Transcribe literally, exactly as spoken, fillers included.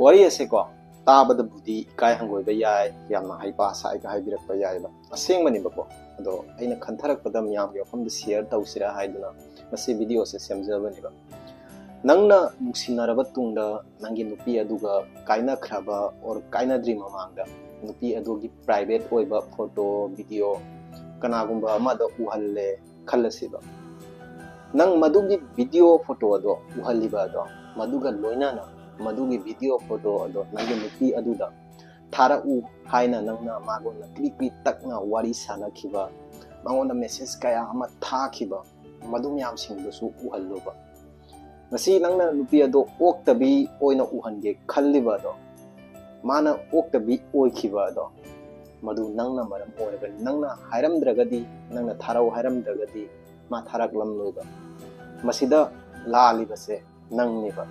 ꯋꯥꯔꯤ ꯑꯁꯦꯀꯣ, ꯇꯥꯕꯗꯕꯨꯗꯤ ꯏꯀꯥꯏ ꯍꯪꯒꯣꯏꯕ ꯌꯥꯏ, ꯌꯥꯝꯅ ꯍꯩꯄꯥ ꯁꯥꯏꯒ ꯍꯥꯏꯕꯤꯔꯛꯄ ꯌꯥꯏꯕ, ꯑꯁꯦꯡꯕꯅꯤꯕꯀꯣ꯫ ꯑꯗꯣ ꯑꯩꯅ ꯈꯟꯊꯔꯛꯄꯗ ꯃꯤꯌꯥꯝꯒꯤ ꯃꯐꯝꯗ ꯁꯤꯌꯔ ꯇꯧꯁꯤꯔꯥ ꯍꯥꯏꯗꯨꯅ ꯉꯁꯤ ꯚꯤꯗꯤꯑꯣꯁꯦ ꯁꯦꯝꯖꯕꯅꯦꯕ꯫ ꯅꯪꯅ ꯅꯨꯡꯁꯤꯅꯔꯕ ꯇꯨꯡꯗ ꯅꯪꯒꯤ ꯅꯨꯄꯤ ꯑꯗꯨꯒ ꯀꯥꯏꯅꯈ꯭ꯔꯕ ꯑꯣꯔ ꯀꯥꯏꯅꯗ꯭ꯔꯤ ꯃꯃꯥꯡꯗ ꯅꯨꯄꯤ ꯑꯗꯨꯒꯤ ꯄ꯭ꯔꯥꯏꯚꯦꯠ ꯑꯣꯏꯕ ꯐꯣꯇꯣ, ꯚꯤꯗꯤꯑꯣ ꯀꯅꯥꯒꯨꯝꯕ ꯑꯃꯗ ꯎꯍꯜꯂꯦ ꯈꯜꯂꯁꯤꯕ꯫ ꯅꯪ ꯃꯗꯨꯒꯤ ꯚꯤꯗꯤꯑꯣ ꯐꯣꯇꯣ ꯑꯗꯣ ꯎꯍꯜꯂꯤꯕ ꯑꯗꯣ, ꯃꯗꯨꯒ ꯂꯣꯏꯅꯅ ꯃꯗꯨꯒꯤ ꯚꯤꯗꯤꯑꯣ ꯐꯣꯇꯣ ꯑꯗꯣ ꯅꯪꯒꯤ ꯅꯨꯄꯤ ꯑꯗꯨꯗ ꯊꯥꯔꯛꯎ ꯍꯥꯏꯅ ꯅꯪꯅ ꯃꯉꯣꯟꯗ ꯀ꯭ꯔꯤꯛ ꯀ꯭ꯔꯤꯛ ꯇꯛꯅ ꯋꯥꯔꯤ ꯁꯥꯟꯅꯈꯤꯕ, ꯃꯉꯣꯟꯗ ꯃꯦꯁꯦꯖ ꯀꯌꯥ ꯑꯃ ꯊꯥꯈꯤꯕ, ꯃꯗꯨ ꯃꯌꯥꯝꯁꯤꯡꯗꯨꯁꯨ ꯎꯍꯜꯂꯨꯕ꯫ ꯉꯁꯤ ꯅꯪꯅ ꯅꯨꯄꯤ ꯑꯗꯣ ꯑꯣꯛꯇꯕꯤ ꯑꯣꯏꯅ ꯎꯍꯟꯒꯦ ꯈꯜꯂꯤꯕ ꯑꯗꯣ, ꯃꯥꯅ ꯑꯣꯛꯇꯕꯤ ꯑꯣꯏꯈꯤꯕ ꯑꯗꯣ, ꯃꯗꯨ ꯅꯪꯅ ꯃꯔꯝ ꯑꯣꯏꯔꯒꯅꯤ꯫ ꯅꯪꯅ ꯍꯥꯏꯔꯝꯗ꯭ꯔꯒꯗꯤ, ꯅꯪꯅ ꯊꯥꯔꯛꯎ ꯍꯥꯏꯔꯝꯗ꯭ꯔꯒꯗꯤ ꯃꯥ ꯊꯥꯔꯛꯂꯝꯂꯣꯏꯕ꯫ ꯃꯁꯤꯗ ꯂꯥꯜꯂꯤꯕꯁꯦ ꯅꯪꯅꯦꯕ꯫